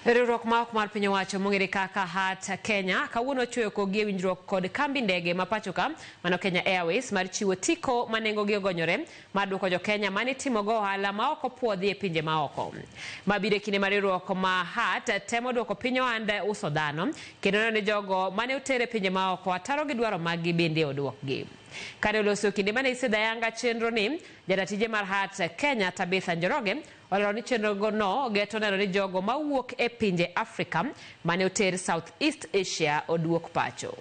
Riwruok ma ok mar piny owacho mong'ere kaka HAART Kenya kawuono ochwoyo kogi e winjruok kod kambi ndege ma pachoka mano Kenya Airways mar chiwo otiko ma nengogi ogonyore mar duoko jo Kenya mane itimogo ohala ma ok opuodhi e pinje maoko. Ma biro e kinde ma riwruok ma HAART temo duoko piny ohand uso dhano kendo neno ni jogo mane oter e pinje maoko ataro gi dwaro maggi bende oduokgi. Kane oloso kinde mane isidho ayanga chenro ni, jata tije mar HAART Kenya Tabitha Njoroge olero ni chenro no geto neno ni jogo mawuok e pinje Afrika mane oter South East Asia oduok pacho.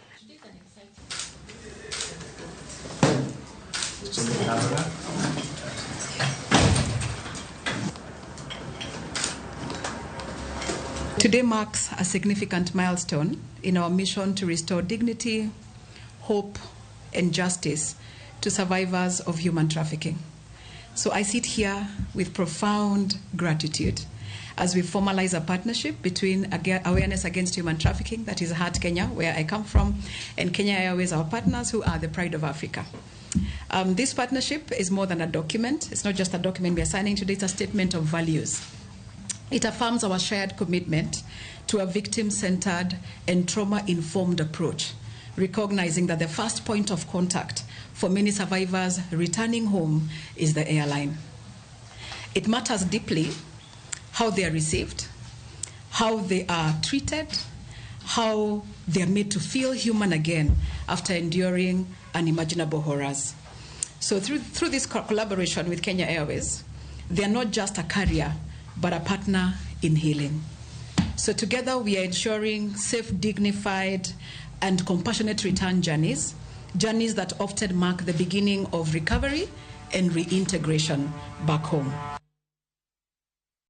Today marks a significant milestone in our mission to restore dignity, hope, and justice to survivors of human trafficking. So I sit here with profound gratitude as we formalize a partnership between Awareness Against Human Trafficking, that is HAART Kenya, where I come from, and Kenya Airways, our partners, who are the pride of Africa. This partnership is more than a document. It's not just a document we are signing today, it's a statement of values. It affirms our shared commitment to a victim-centered and trauma-informed approach, recognizing that the first point of contact for many survivors returning home is the airline. It matters deeply how they are received, how they are treated, how they are made to feel human again after enduring unimaginable horrors. So through this collaboration with Kenya Airways, they are not just a carrier, but a partner in healing. So together we are ensuring safe, dignified, and compassionate return journeys, journeys that often mark the beginning of recovery and reintegration back home.